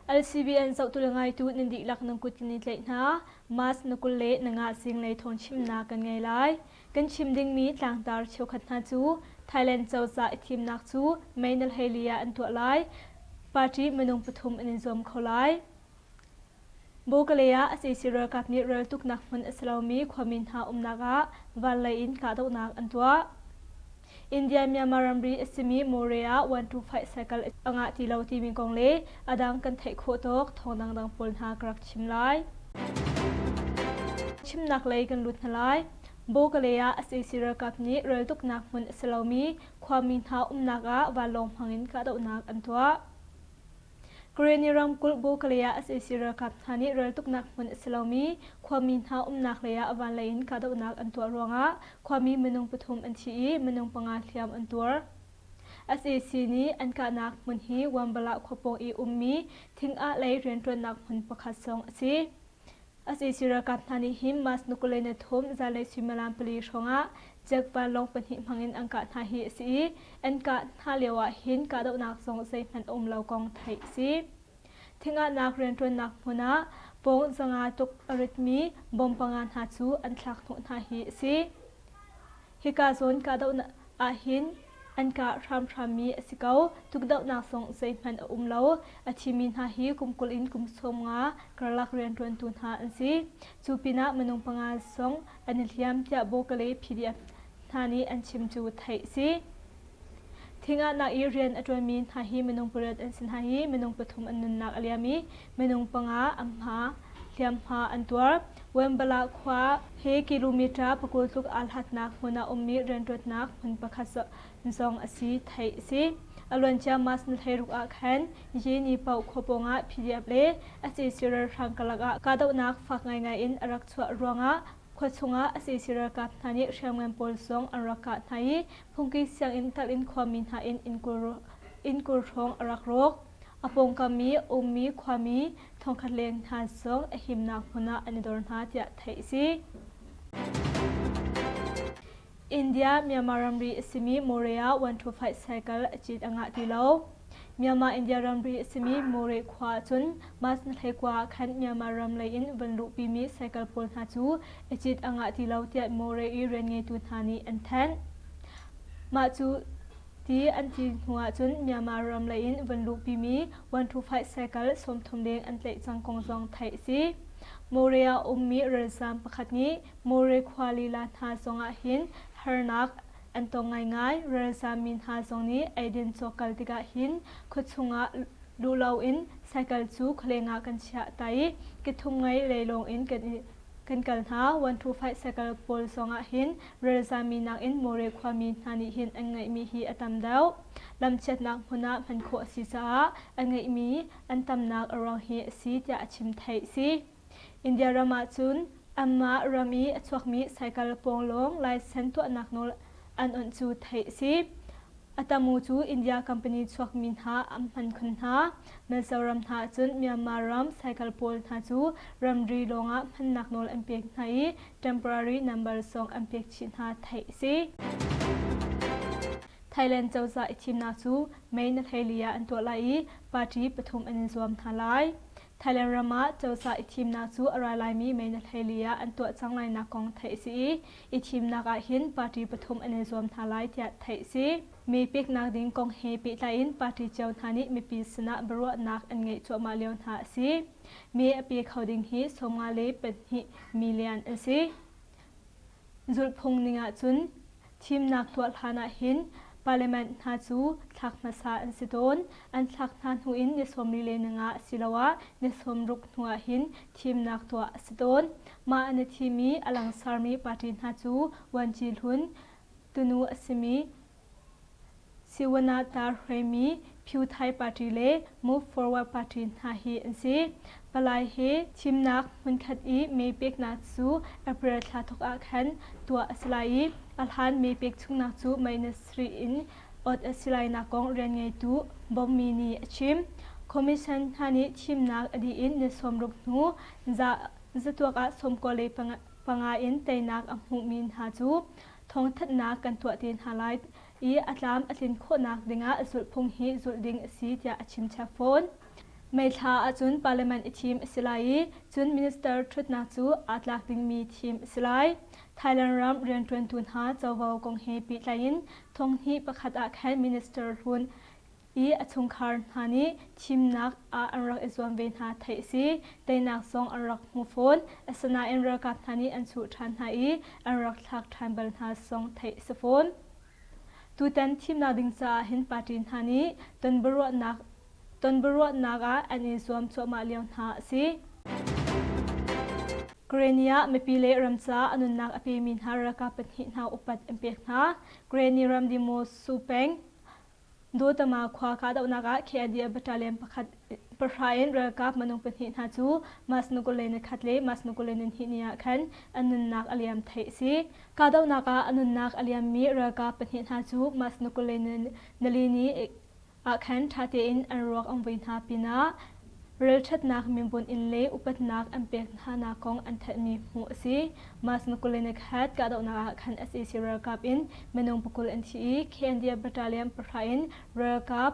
LCBN zohtu le ngaitu nan dihlak nan kut kan i tlaih hna. March na 20 le na nga zinglei thawngchimnak kan ngei lai. Kan chim dingmi tlangtar cheukhat hna cu Thailand cozah i thimnak cu May na 14 ah an tuah lai. Party minung pathum an i zuam kho lai. Bawkale ah sac ralkap nih raltuknak hmun a si lomi khuami hna umnak ah vanlei in kahdohnak an tuah. India-Myanmar ramri a simi Mawre ah 125 cycle a ngah ti lo timi kong le a dang kan theih khawh tawk thawng dangdang pawl hna ka rak chim lai. Chimnak lei kan lut hna lai. Bawkale ah sac ralkap nih raltuknak hmun a si lomi khuami hna umnak ah vanlawng hmangin kahdohnak an tuah. Karenni ramkulh Bawkale ah sac ralkap hna nih raltuknak hmun a si lomi khuami hna umnak lei ah vanlei in kahdohnak an tuah ruangah khuami minung pathum an thi i minung panga hliam an tuar. Sac nih an kahnak hmun hi Wambala khua pawng i ummi thing-ah lei rianṭuannak hmun pakhat zong a si. Sac ralkap hna nih hin March ni 23 zanlei suimilam pali hrawngah Jack vanlawng pahnih hmangin an kah hna hi a si i an kah hna lio ah hin kahdohnak zong zeihmanh a um lo kong theih a si. Thingahnak rianṭuannak hmun ah pawng zanga tuk a ritmi bom panga hna cu an thlak hnawh hna hi a si. Hika zawn kahdohnak ahhin an kah hramhrammi a si ko. Tukdohnak zong zeihmanh a um lo. A thimi hna hi kum 20 in kum 50 karlak rianṭuantu hna an si. Cu pinah minung panga zong an i hliam tiah Bawkale PDF hna nih an chim cu theih a si. Thingahnak i rian a ṭuanmi hna hi minung pariat an si hna i minung pathum an nunnak a liam i minung panga an hma hliamhma an tuar. Wembala khua he kilometer pakul tluk aa hlatnak hmun ah ummi rianṭuannak hmun pakhat zong a si theih a si. A luancia March ni 16 ah khan Yeni Paoh khua pawngah PDF le sac ralhrang karlak ah kahdohnak fak ngaingai in a rak chuah ruangah Khua chungah sac ralkap hna nih hriamngan pawl zong an rak kah hna i phungki sianginn tal in khuami hna in inn 20 hrawng a rak rawk. A pawngkam i a ummi khuami thongkhat leng hna zong a himnak hmun ah an i dor hna tiah theih a si. India Myanmar ramri a simi Morea 125 cycle a cit a ngah ti lo. Myanmar India ramri a simi More khua ahcun March ni 19 ah khan Myanmar ram lei in van luhpimi cycle pawl hna cu a cit a ngah ti lo tiah More i rianngeitu hna nih an thanh. Mah cu ti an ti hnu ahcun Myanmar ram lei in van luhpimi 125 cycle 30 leng an tlaih cang kong zong theih a si. More ah ummi ralzaam pakhat nih More khua lila hna zongah hin harnak an tong ngaingai. Ralzammi hna zong nih eidin cawk kal tikah hin khuachung ah luh loin cycle cu khualeng ah kan chiah ta i kethum ngei leilawng in kan i kan kal hna. 125 cycle pawl zongah hin ralzammi nakin More khuami hna nih hin an ngeihmi hi a tam deuh. Lamchiatnak hmun ah hman khawh a si caah a ngeihmi an tamnak a ruang hi a si tiah a chim theih a si. India ram ahcun anmah ram i a chuakmi cycle pawnglawng laisen tuahnak nawl an onh cu theih a si. A tamu cu India company chuakmi hna an hman khun hna. Mizoram hna ahcun Myanmar ram cycle pawl hna cu ramri lawngah hmannak nawl an pek hna i temporary number zong an pek chih hna theih a si. Thailand cozah i thimnak cu May ni 14 ah an tuah lai i party pathum an i zuam hna lai. Thailand ram ah cozah i thimnak cu a ra laimi May ni 14 ah an tuah cang lainak kong theih a si i, i thimnak ah hin party pathum an i zuam hna lai tiah theih a si. Mee peknak ding kong he pehtlai in party cio hna nih mipi sinah biaruahnak an ngeih cuahmah lio hna a si. Mee a pe kho ding hi 52 million an si. Zulhphung ning ahcun thimnak tuah hlan ah hin parliament hna cu thlak hmasa an si tawn. An thlak hna hnu in ni 45 asiloah ni 60 hnu ah hin thimnak tuah a si tawn. Mah an i thim i a langsarmi party hna cu Vuanci hlun tunu a simi Siwanata hruaimi Phyu Thai Party le Move Forward Party hna hi an si. Palai he thimnak hmunkhat i mee peknak cu April thla thawk ah khan tuah a si lai i a hlan mee pek chungnak cu May ni sarih in ot a si lainak kong rianngeitu Bommi nih a chim. Commission hna nih thimnak a dih in ni 60 hnu zatuak ah 95 in teinak a hmuhmi hna cu thawngthanhnak kan tuah te hna lai i a tlam a tlin khawhnak dingah zulhphung hi zulh ding a si tiah a chim chap fawn. May thla ahcun parliament i thim a si lai i cun minister ṭhutnak cu aa tlak dingmi thim a si lai. Thailand ram rianṭuantu hna covo kong he pehtlai in thonghnih pakhat ah khan minister hlun i a chungkhar hna nih thimnak ah an rak i zuam ve hna theih a si. Teinak zong an rak hmu fawn. Asinain ralkap hna nih an chuh ṭhan hna i an rak thlak ṭhan bal hna zong theih a si fawn. Tutan thimnak ding caah hin party hna nih tonbiaruahnak ah an i zuam cuahmah lio hna a si. Karenni ah mipi le ram caah a nunnak a pemi hna ralkap pahnih hna upat an pek hna. Karenni ram Dimosu peng Dawtama khua kahdohnak ah KNDF battalion pakhat pahra in ralkap minung pahnih hna cu Mas nukule ni khat le Mas nukule ni hnih ni ah khan an nunnak a liam theih a si. Kahdohnak ah a nunnak a liammi ralkap pahnih hna cu Mas nukule nili ni ah khan ṭha tein an ruak an vui hna pinah Relṭhatnak minbunh in le upatnak an pek hnanak kong an thanhmi hmuh a si. Mas Makulinakhat kahdohnak ah khan sac ralkap in minung pakul an thi i KNDF battalion pahra in ralkap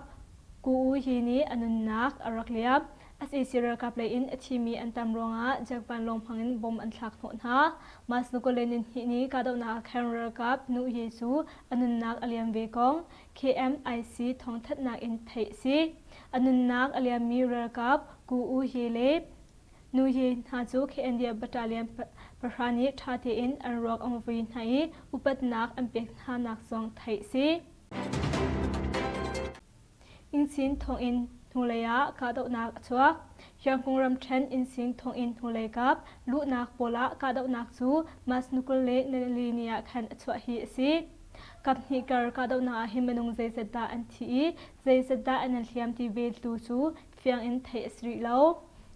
Ku U Yi nih a nunnak a rak liam. Sac ralkap lei in a thimi an tam ruangah jet vanlawng hmangin bom an thlak hnawh hna. Mas Makulinahnih ni kahdohnak ah khan ralkap Nu Yi cu a nunnak a liam ve kong KMIC thawngthanhnak in theih a si. A nunnak a liammi ralkap Ku U Ye le Nu Ye hna cu KNDF battalion pahra nih ṭha tein an ruak an vui hna i upatnak an pek hnanak zong theih a si. Innsin thonginn hnulei ah kahdohnak a chuak. Yangon ramṭhen innsin thonginn hnulei kap luhnak pawl ah kahdohnak cu March ni 20 le nili ni ah khan a chuah hi a si. Kaphnih kar kahdohnak ah hin minung zeizat dah an thi i zeizat dah an i hliam ti ve tu cu fiang in theih a si rih lo.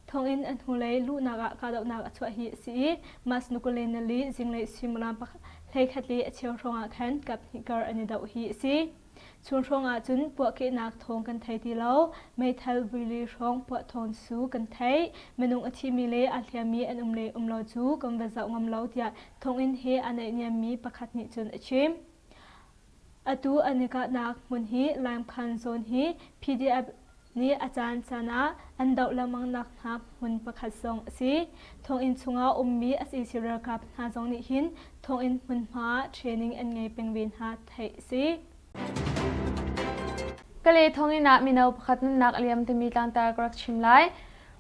Thonginn a hnulei luhnak ah kahdohnak a chuah hi a si i March ni 20 le nili zinglei suimilam 11 le a cheu hrawng ah khan kaphnih kar an i doh hi a si. Chun hrawng ahcun puahkehnak thawng kan thei ti lo. Meithal vuili hrawng puah thawng su kan theih. Minung a thimi le aa hliammi an um le um lo cu kan va zoh ngam lo tiah thonginn he aa naihniammi pakhat nih cun a chim. Atu an i kahnak hmun hi Laimkhan zawn hi PDF nih a caan caan ah an doh lengmangnak hna hmun pakhat zong a si. Thonginn chungah ummi sac ralkap hna zong nih hin thonginn hmunhma ah training an ngei peng ve hna theih a si. Kale thonginn ah mino pakhat nunnak a liam timi tlangtar ka rak chim lai.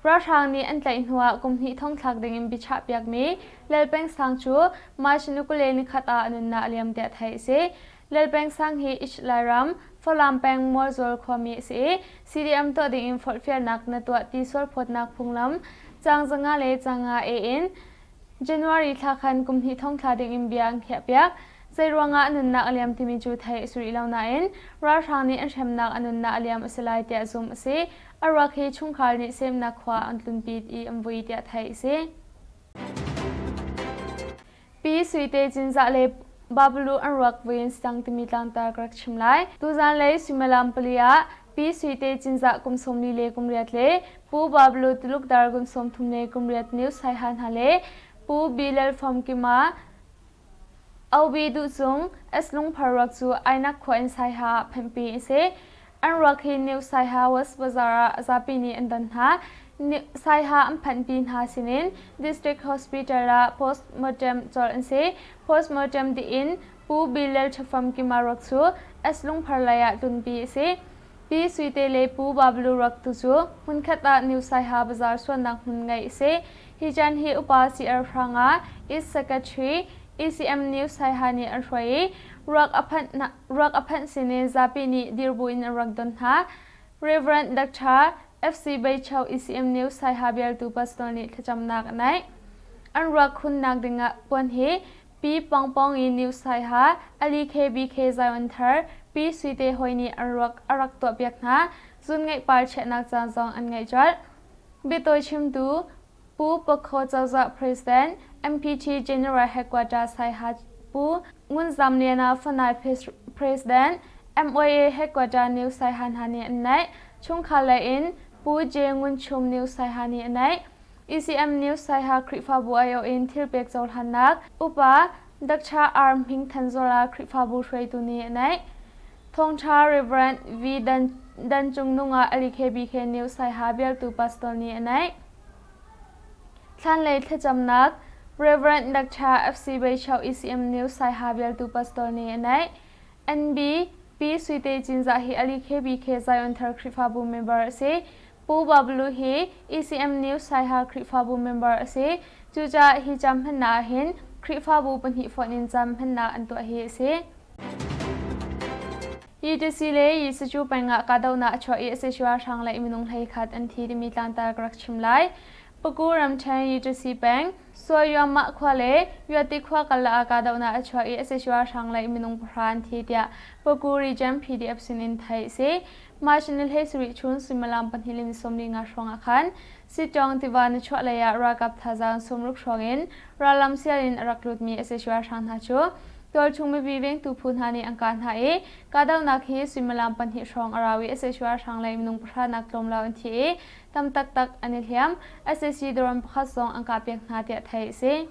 Ralhrang nih an tlaih hnuah kum hnih thongthlak dingin biachah piakmi Lal Peng Sang cu March ni 20 nikhat ah a nunnak a liam tiah theih a si. Lal Peng Sang hi East Lairam, Falam peng Mualzawl khuami a si i CDM tuah dingin forhfialnak na tuah ti sualphawtnak phunglam caang zanga le caanga A in January thla khan kum hnih thongthla dingin bia an khiahpiak. Zeiruangah a nunnak a liam timi cu theih a si rih lo nain ralhrang nih an hremnak a nunnak a liam a si lai tiah zumh a si. A ruak hi chungkhar nih semnak khua an tlunpi i an vui tiah theih a si. Pi Suite Cinzah le Babalu an ruak vuin sang timi tlangtar ka rak chim lai. Tuzan lei suimilam pali ah Pi Suite Cinzah kum 40 le kum riat le Pu Babalu Tuluk dar kum 30 le kum riat news Saiha hna le Pu Bilal Famkima Obi Duhcung S Lungphar ruak cu Ainak khua in Saiha ah phenhpi a si. An ruak hi New Saiha West Bazaar ah zapi nih an don hna. Saiha an phanhpi hna sinin District Hospital ah postmortem colh an si. Postmortem dih in Pu Bilal Ṭhafam Kima ruak cu S Lungphar lei ah tlunpi a si. Pi Suite le Pu Bablu ruak tu cu hmunkhat ah New Saiha Bazaar suannak hmun ngeih a si. Hi caan hi upa CR hrang ah East Secretary ECM New Saiha nih an hruai i ruak a phanh ruak a phanh sinin zapi nih dirbu in an rak don hna. Rev. Dr. FC Beicho ECM News Saiha bialtu pastor nih thlacamnak a neih. An ruak hunnak dingah puan hi Pi Pong Pong i News Saiha, Ali KBK Zion Thar, Pi Suite Hoi nih an ruak a rak tuahpiak hna. Zun ngeih par chiahnak caan zong an ngeih colh. Biatawi chimtu Pu Pakhaw Cozah President, MPT General Headquarter Saiha Pu Ngun Zam Lian ah Fanai President, MYA Headquarter New Saiha hna nih an neih. Chungkhar lei in Pu J Ngun Chum New Saiha nih a neih. ECM New Saiha Khrihfabu aiawh in thilpek cohlannak upa Dr. R. Hming Than Zawla Khrihfabu hruaitu nih a neih. Thawngṭha Rev. V. Dan. Dan Cung Nung ah LKBK News Saiha bialtu pastor nih a neih. Thlanlei thlacamnak Rev. Dr. FC Beisho ECM News Saiha bialtu pastor nih a neih. NB Pi Suite Cinzah hi Ali KBK Zion Thar Khrihfabu member a si. Pu Bablu hi ECM News Saiha Khrihfabu member a si. Cucaah hi cam hmannak ah hin Khrihfabu pahnih fonh in cam hmannak an tuah hi a si. Yitisi le Yisacu peng ah kahdohnak a chuah i Aseshua hrang le minung 11 an thi timi tlangtar ka rak chim lai. Paku ramṭhen Yitisi peng, Suayuamah khua le Yuati khua karlak ah kahdohnak a chuah i Aseshua hrang le minung pahra an thi tiah Paku region PDF sinin theih a si. March ni 17 chun suimilam pahnih le ni 45 hrawng ah khan Sitawng tiva nichuah lei ah ralkap thazaang 60 hrawng in rallam sial in a rak lutmi Aseshua hrang hna cu tualchung mipi vengtu phu hna nih an kah hna i kahdohnak hi suimilam pahnih hrawng a rau i sac ralhrang lei minung pahra nak tlawm lo an thi i tam taktak an i hliam. Sac drone pakhat zong an kahpiak hna tiah theih a si.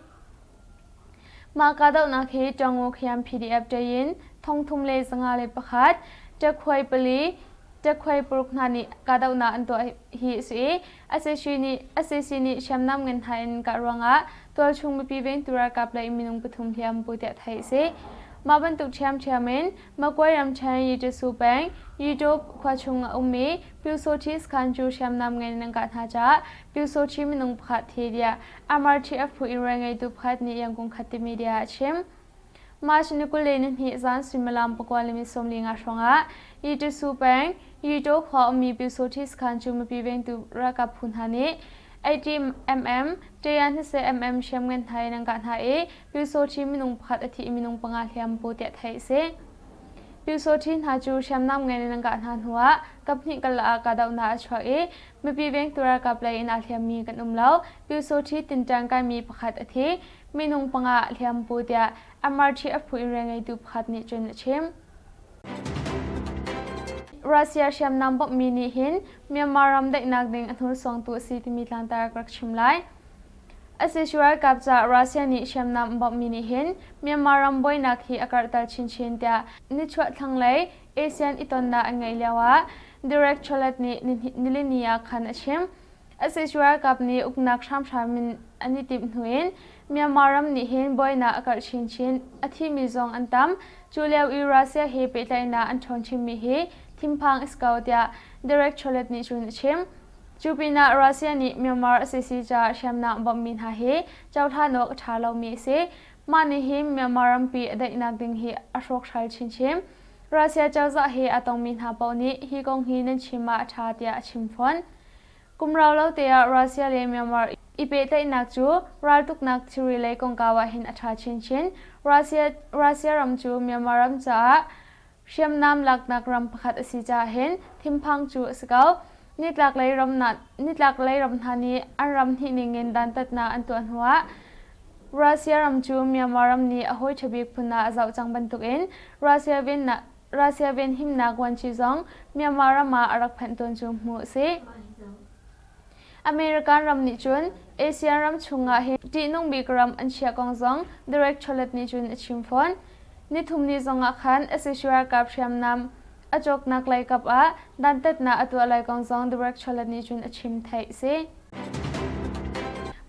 Mah kahdohnak hi Ṭangu Khiam PDF ṭei thongthum le 501, ṭekhuai pali, ṭekhuai paruk hna nih kahdohnak an tuah hi a si i sac nih sac nih hriamnam ngan hna in kah ruangah tualchung mipi vengtu ralkap lei minung pathum hliam pu tiah theih a si. Mah bantuk ṭhiamṭhiam in Magway ramṭhen Yitasu peng Yitop khua chung a ummi Pyusawṭhi sakhan cu hriamnam ngan in an kah hna caah Pyusawṭhi minung pakhat thi tiah MRTF phu in rian ngeitu pakhat nih Yangon Khatte media ah a chim. March ni 22 zan suimilam pakua le minute 45 hrawngah Yitasu peng Yitaw khua ummi Pyusawṭhi sakhan cu mipi vengtu ralkap phu hna nih 80 mm, 120 mm hriamngan hna in an kah hna i Pyusawṭhi minung pakhat a thi i minung panga hliam pu tiah theih a si. Pyusawṭhi hna cu hriamnam ngan in an kah hna hnuah kaphnih karlak ah kahdohnak a chuak i mipi vengtu ralkap lei in aa hliammi kan um lo. Pyusawṭhi tinṭan kaimi pakhat a thi, minung panga hliam pu tiah MRTF phu in rian ngeitu pakhat nih cun a chim. Russia hriamnam bawmhmi nih hin Myanmar ram daihnak ding a hnursuangtu a si timi tlangtar ka rak chim lai. Sac ralkap caah Russia nih hriamnam a bawmhmi nih hin Myanmar ram buainak hi a karhter chinchin tiah nichuah thlanglei ASEAN i tonnak an ngeih lioah Derek Chollet nih nilini ah khan a chim. Sac ralkap nih uknak hramhram in an i timh hnu in Myanmar ram nih hin buainak a karh chinchin, a thimi zong an tam. Cu lio i Russia he pehtlaihnak an ṭhawn chinmi hi thinphang a si ko tiah Derek Chollet nih cun a chim. Cu pinah Russia nih Myanmar sac caah hriamnam bawmhmi hna hi cohlan awk a ṭha lomi a si. Mah nih hin Myanmar rampi a daihnak ding hi a hrawkhral chinchin. Russia cozah he aa tongmi hna paoh nih hi kong hi nan chim ah a ṭha tiah a chim fawn. Kum rau lo te ah Russia le Myanmar i pehtlaihnak cu raltuknak thilri lei kongkau ah hin a ṭha chinchin. Russia, Russia ram cu Myanmar ram caah hriamnam laknak ram pakhat a si caah hin thinphang cu a si ko. Nitlaklei ram, nitlaklei ram hna nih an ram hnih ningin dantatnak an tuah hnuah Russia ram cu Myanmar ram nih a hawi ṭha bik phun ah a zoh cang bantukin Russia vennak Russia venhimnak vuanci zong Myanmar ram ah a rak phanh tawn cu hmuh a si. American ram nih cun ASEAN ram chungah hin ṭihnung bik ram an chiah kong zong Derek Chollet nih cun a chim fawn. Nithum ni zongah khan sac ralkap hriamnam a cawknak lei kap ah dantatnak a tuah lai kong zong Derek Chollet nih cun a chim theih a si.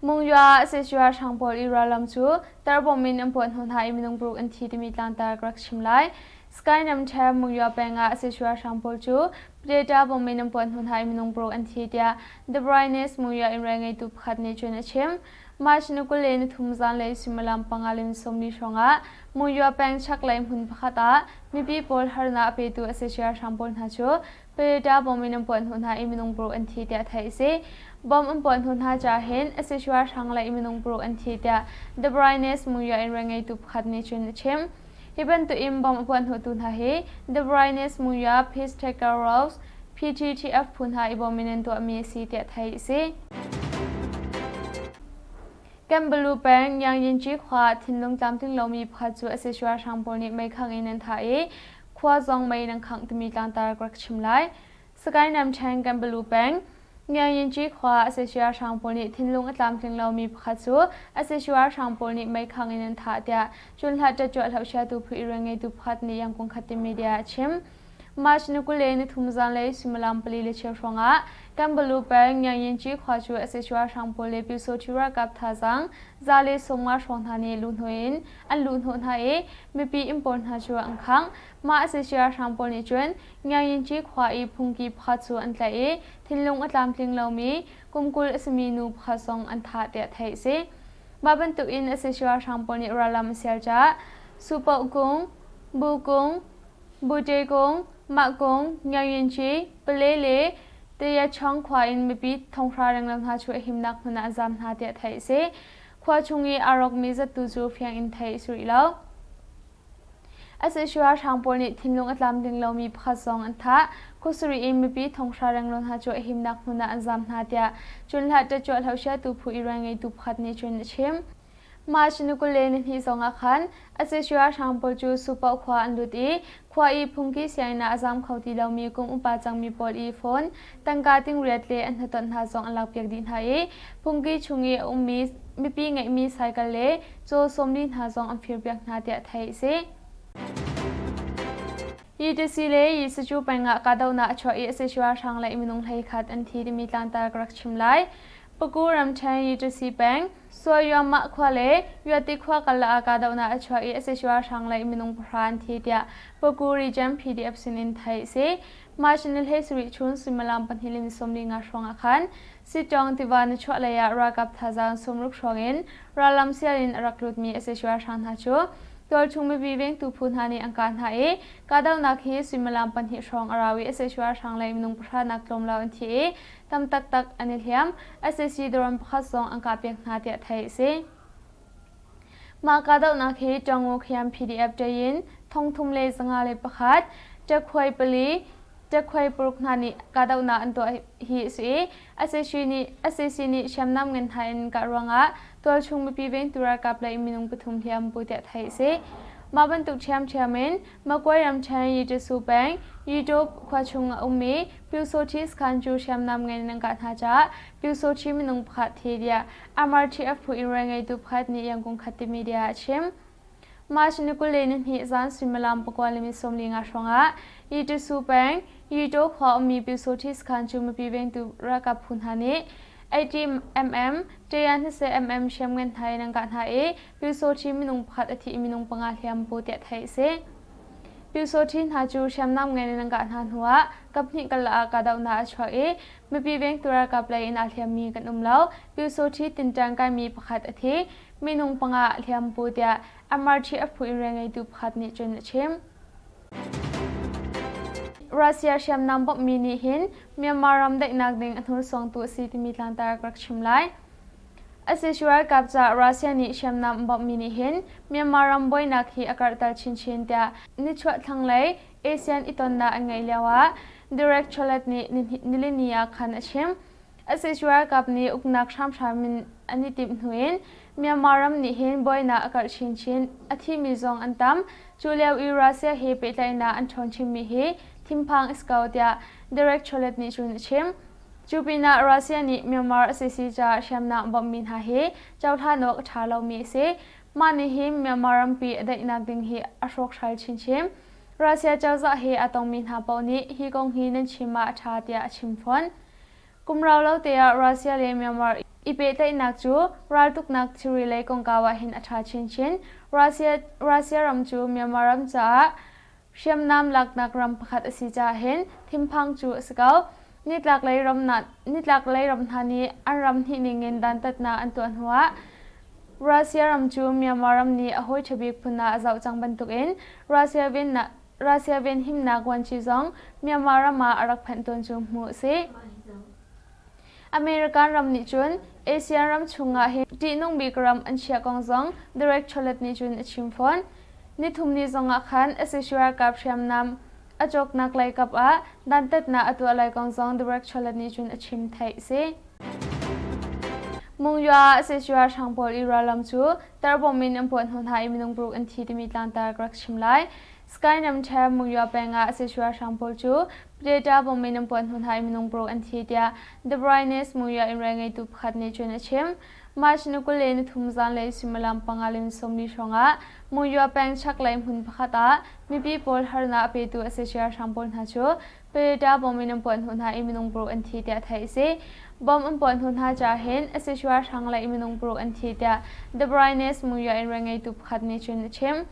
Mungya sac ralhrang pawl i rallam cu tarbawm in an puah hnawh hna i minung paruk an thi timi tlangtar ka rak chim lai. Sky Namthe Mungya peng ah sac ralhrang pawl cu Data bom in an puah hnu hna i minung paruk an thi tiah The Brightness Mungya in rian ngeitu pakhat nih cun a chim. March ni 23 zanlei suimilam panga le 40 hrawngah Mungya peng chaklei hmun pakhat ah mipi pawl harnak a petu sac ralhrang pawl hna cu Toyota bom in an puah hnu hna i minung paruk an thi tiah theih a si. Bom an puah hnu hna caah hin sac ralhrang le minung paruk an thi tiah The Brightness Mungya in rian ngeitu pakhat nih cun a chim. Hi bantuk in bomb a puahhnawhtu hna hi The Brightness Muya Peace Taker Rose PTTF phu hna i bawm in an tuahmi a si tiah theih a si. Kanbalu peng Yangyinci khua thinlung tlamtling lomi pakhat cu sac ralhrang pawl nih meikhang in an thah i khua zong mei in an khangh timi tlangtar ka rak chim lai. Sagaing ramṭhen Kanbalu peng Ngianyinci khua sac ralhrang pawl nih thinlung a tlamtling lomi pakhat cu sac ralhrang pawl nih meikhang in an thah tiah Cunhlah ṭatcuah hlohsiatu phu i rian ngeitu pakhat nih Yangon Khatte media a chim. March ni 23 zanlei suimilam 4 le cheu hrawngah Kanbalu peng Nyangyinci khua cu sac ralhrang pawl le Pyusawhti ralkap thazaang 150 hrawng hna nih luhhnawh in an luhhnawh hna i mipi inn pawl hna cu an khangh. Mah sac ralhrang pawl nih cun Nyangyinci khua i phungki pakhat cu an tlaih i thinlung a tlamtling lomi kum 20 a simi nu pakhat zong an thah tiah theih a si. Mah bantuk in sac ralhrang pawl nih rallam an sial caah Supoh kung, Bu kung, Bute kung, Mah kung, Nyangyinci, Pale le Tayachong khua in mipi thonghra renglo hna cu a himnak hmun ah an zaam hna tiah theih a si. Khua chung i aa rawkmi zattu cu fiang in theih a si rih lo. Sac ralhrang pawl nih thinlung a tlamtling lomi pakhat zong an thah. Khuasarih in mipi thonghra renglo hna cu a himnak hmun ah an zaam hna tiah Cunhlah ṭaṭuah hlohsiatu phu i rianngeitu pakhat nih cun a chim. March ni 22 zong ah khan sac ralhrang pawl cu Supoh khua an lut i khua i phungki sianginn ah a zaam kho ti lomi kum upa cangmi pawl i phone tangka tingriat le an hnatonh hna zong an lakpiak dih hna i phungki chung i a ummi mipi ngeihmi cycle le caw 40 hna zong an firpiak hna tiah theih a si. Yitisi le Yisacu peng ah kahdohnak a chuah i sac ralhrang le minung 11 an thi timi tlangtar ka rak chim lai. Paku ramṭhen Yitisi peng Suayuamah khua le Yuati khua karlak ah kahdohnak a chuah i sac ralhrang le minung pahra an thi tiah Paku region PDF sinin theih a si. March ni 17 chun suimilam 2:45 hrawng ah khan Sitṭawng tiva nichuahlei ah ralkap thazaang 60 hrawng in rallam sial in a rak lutmi sac ralhrang hna cu tualchung mipi vengtu phu hna nih an kah hna i kahdohnak hi suimilam pahnih hrawng a rau i sac ralhrang lei minung pahra nak tlawm lo an thi i tam taktak an i hliam. Sac drone pakhat zong an kahpiak hna tiah theih a si. Mah kahdohnak hi Ṭangu Khiam PDF ṭei 3101, ṭekhuai pali, ṭekhuai paruk hna nih kahdohnak an tuah hi a si i sac nih sac nih hriamnam ngan hna in kah ruangah tualchung mipi vengtu ralkap lei minung pathum hliam pu tiah theih a si. Mah bantuk ṭhiamṭhiam in Magway ramṭhen Yitasu peng Yitaw khua chung a ummi Pyusawṭhi sakhan cu hriamnam ngan in an kah hna caah Pyusawṭhi minung pakhat thi tiah MRTF phu in rianngeitu pakhat nih Yangon Khat media ah a chim. March ni 22 zan suimilam 9:45 hrawngah Yitasu peng Yitaw khua ummi Pyusawṭhi sakhan cu mipi vengtu ralkap phu hna nih 80 mm, 120 mm hriamngan hna in an kah hna i Pyusawṭhi minung pakhat a thi i minung panga hliam pu tiah theih a si. Pyusawṭhi hna cu hriamnam ngan in an kah hna hnuah kaphnih karlak ah kahdohnak a chuak i mipi vengtu ralkap lei in aa hliammi kan um lo. Pyusawṭhi tinṭan kaimi pakhat a thi, minung panga a hliam pu tiah MRTF phu in rianngeitu pakhat nih cun a chim. Russia hriamnam bawmhmi nih hin Myanmar ram daihnak ding a hnursuangtu a si timi tlangtar ka rak chim lai. Sac ralkap caah Russia nih hriamnam an bawmhmi nih hin Myanmar ram buainak hi a karhter chinchin tiah nichuah thlanglei ASEAN i tonnak an ngeih lioah Derek Chollet nih nilini ah khan a chim. Sac ralkap nih uknak hramhram in an i timh hnu in Myanmar ram nih hin buainak a karh chinchin, a thimi zong an tam. Cu lio i Russia he pehtlaihnak an ṭhawn chinmi hi thinphang a si ko tiah Derek Chollet nih cun a chim. Cu pinah Russia nih Myanmar sac caah hriamnam bawmhmi hna hi cohlan awk a ṭha lomi a si. Mah nih hin Myanmar rampi a daihnak ding hi a hrawkhral chinchin. Russia cozah he aa tongmi hna paoh nih hi kong hi nan chim ah a ṭha tiah a chim fawn. Kum rau lo te ah Russia le Myanmar i pehtlaihnak cu raltuknak thilri lei kongkau ah hin a ṭha chinchin. Russia, Russia ram cu Myanmar ram caah Hriamnam laknak ram pakhat a si caah hin thinphang cu a si ko. Nitlaklei ram nitlaklei ram hna nih an ram hnih ningin dantatnak an tuah hnuah Russia ram cu Myanmar ram nih a hawi ṭha bik phun ah a zoh cang bantukin Russia vennak Russia venhimnak vuanci zong Myanmar ram ah a rak phanh tawn cu hmuh a si. American ram nih cun ASEAN ram chungah hin ṭihnung bik ram an chiah kong zong Derek Chollet nih cun a chim fawn. Nithum ni zongah khan sac ralkap hriamnam a cawknak lei kap ah dantatnak a tuah lai kong zong Derek Chollet nih cun a chim theih a si. Mungya sac ralhrang pawl i rallam cu tarbawm in an puah hnu hna i minung paruk an thi timi tlangtar ka rak chim lai. Sky Namthe Mungya peng ah Sisua hrang pawl cu Pleta bom in an puan hnu hna i minung paruk an thi tiah The Brightness Mungya inn ngeitu pakhat nih cun a chim. March ni 23 zanlei suimilam panga le 40 hrawng ah Mungya peng chaklei hmun pakhat ah mipi pawl harnak a petu Asia hrang pawl hna cu Pleta bom in an puan hnu hna i minung paruk an thi tiah theih a si. Bom an puan hnu hna ca hin Asia hrang lei minung paruk an thi tiah The Brightness Mungya inn ngeitu pakhat nih cun a chim.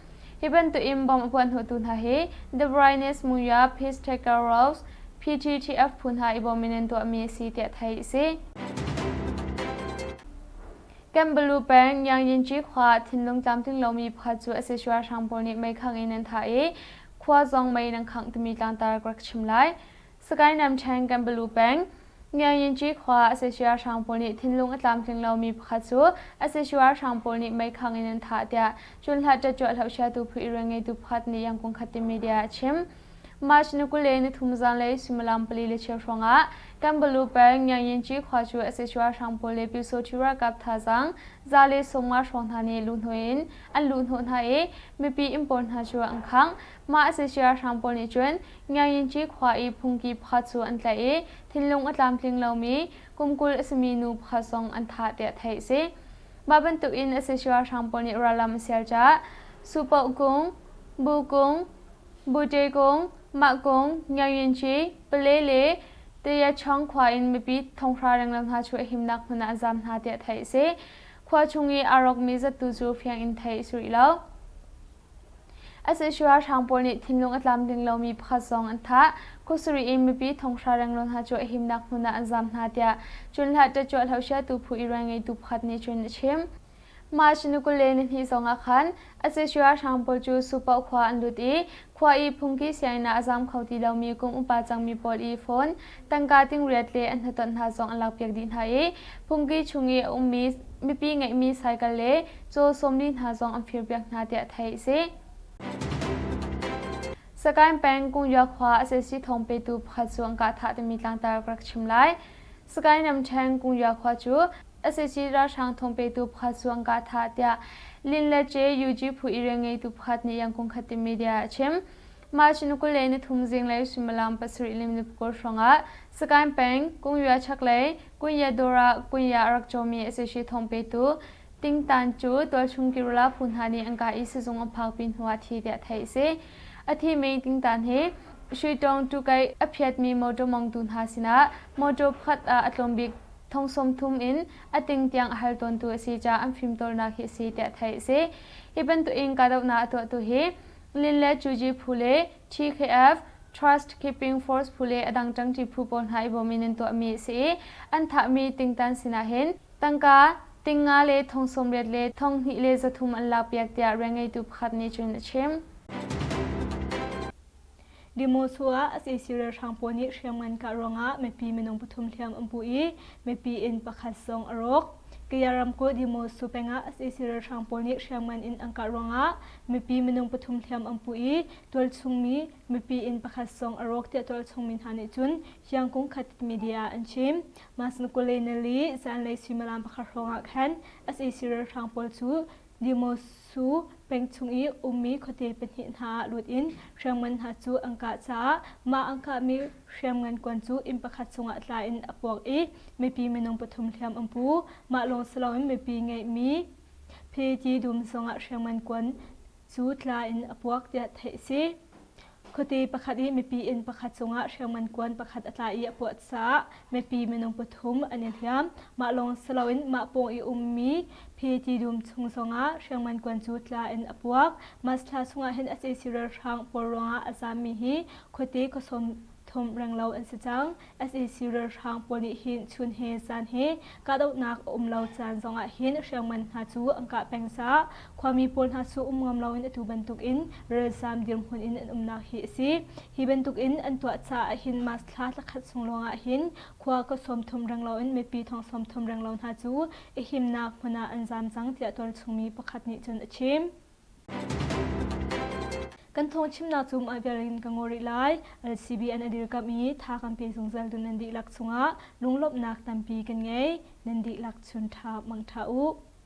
Hi bantuk in bomb a puahhnawhtu hna hi The Brightness Muya Peace Taker Rose PTTF phu hna i bawm in an tuahmi a si tiah theih a si. Kanbalu peng Yangyinci khua thinlung tlamtling lomi pakhat cu a si hrang pawl nih meikhang in an thah i khua zong mei in an khangh timi tlangtar ka rak chim lai. Sagaing ramṭhen Kanbalu peng Ngianyinci khua Asia hrang pawl nih thinlung a tlamtling lomi pakhat cu Asia hrang pawl nih meikhang in an thah tiah Cunhlah ṭatcuah hlohchiatu phu i rianngeitu pakhat nih Yangon Khatte media ah a chim. March ni 23 zanlei suimilam pali le cheu hrawngah Kanbalu peng Ngianyinci khua cu Asia hrang pawl le Pyusawṭhi ralkap thazaang za le 50 hrawng hna nih luhhnawh in an luhhnawh hna i mipi inn pawl hna cu an khangh. Mah Asia hrang pawl nih cun Ngianyinci khua i phungki pakhat cu an tlaih i thinlung a tlamtling lomi kum 20 a simi nu pakhat zong an thah tiah theih a si. Mah bantukin a si ralhrang pawl nih rallam a sial caah Supoh kung, Bu kung, Bute kung, Mah kung, Ngianyinci, Pale le Tayachong khua in mipi thonghra renglo hna cu a himnak hmun ah an zaam hna tiah theih a si. Khua chung i aa rawkmi zattu cu fiang in theih a si rih lo. Sac ralhrang pawl nih thinlung a tlamtling lomi pakhat zong an thah. Khuasarih in mipi thonghra renglo hna cu a himnak hmun ah an zaam hna tiah Cunhlah ṭatcuah hlohsiatu phu i rianngeitu pakhat nih cun a chim. March ni 22 zong ah khan sac ralhrang pawl cu Supoh khua an lut i khua i phungki sianginn ah a zaam kho ti lomi kum upa cangmi pawl i phone tangka tingriat le an hnatonh hna zong an lakpiak dih hna i phungki chung i a ummi mipi ngeihmi cycle le caw 40 hna zong an firpiak hna tiah theih a si. Sagaing peng Kungya khua sac thawng petu pakhat cu an kah thah timi tlangtar ka rak chim lai. Sagaing ramṭhen Kungya khua cu sac ralhrang thawng petu pakhat cu an kah thah tiah Lin le Ce UG phu i rianngeitu pakhat nih Yangon Khatin media ah a chim. March ni 23 zinglei suimilam pasarih lim ni pakul hrawngah Sagaing peng Kungya chaklei Kunya dawr ah Kunya a rak cawmi sac thawng petu Tingtan cu tualchung Kirula phu hna nih an kah i sizung an phakpi hnuah thi tiah theih a si. A thimi tingtan hi Shuitong Tukai a phiatmi motor mongtu hna sinah motor pakhat ah a tlawm bik thong 30 in a ting tiang a hal tawntu a si caah an fimtawlnak hi a si tiah theih a si. Hi bantukin kahdohnak a tuahtu hi Lin le Chuji phu le TKF Trust Keeping Force phu le a dang ṭangṭi phu pawl hna i bawm in an tuahmi a si i an thahmi tingtan sinah hin Tangka tingnga le thong 80 le thong hnih le 300 an lakpiak tiah rianngeitu pakhat nih cun a chim. Dimosu ah sac ralhrang pawl nih hriamngan kah ruangah mipi minung pathum hliam an pu i mipi inn pakhat zong a rawk. Kaya ramkulh Dimosu peng ah sac ralhrang pawl nih hriamngan in an kah ruangah mipi minung pathum hliam an pu i tualchungmi mipi inn pakhat zong a rawk tiah tualchungmi hna nih cun Yangkung Khat media ah an chim. Masnukule nili zanlei suimilam pakhat hrawngah khan sac ralhrang pawl cu Dimosu peng chung i ummi khuate pahnih hna ah lut in hriamngan hna cu an kah caah mah an kahmi hriamngan kuan cu inn pakhat chungah tla in a puak i mipi minung pathum hliam an pu. Mah lawng si loin mipi ngeihmi Pheti dum zongah hriamngan kuan cu tla in a puak tiah theih a si. Khuate pakhat i mipi inn pakhat cungah hriamngan kuan pakhat a tla i a puah caah mipi minung pathum an i hliam. Mah lawng si loin mah pawng i ummi Pheti dum chung zongah hriamngan kuan cu tla in a puak. March thla chungah hin sac ralhrang pawl ruangah a zaammi hi khuate khuasawm thum renglo an si cang. Sac ralhrang pawl nih hin chun he zan he kahdohnak a um lo caan zongah hin hriamngan hna cu an kah peng caah khuami pawl hna cu um ngam loin atu bantukin ralzam dirhmun in an umnak hi a si. Hi bantukin an tuah caah hin March thla thlakhat chung lawngah hin khua ka 30 reng loin mipi thong 30 reng lo hna cu i himnak hmun ah an zaam cang tiah tualchungmi pakhat nih cun a chim. Kan thawngchimnak cu mah vial in ka ngol rih lai. LCBN a dirkamh i tha kan pe zungzal tu nan dihlak chungah lunglawmhnak tampi kan ngei. Nan dihlak chun ṭha mangṭha u.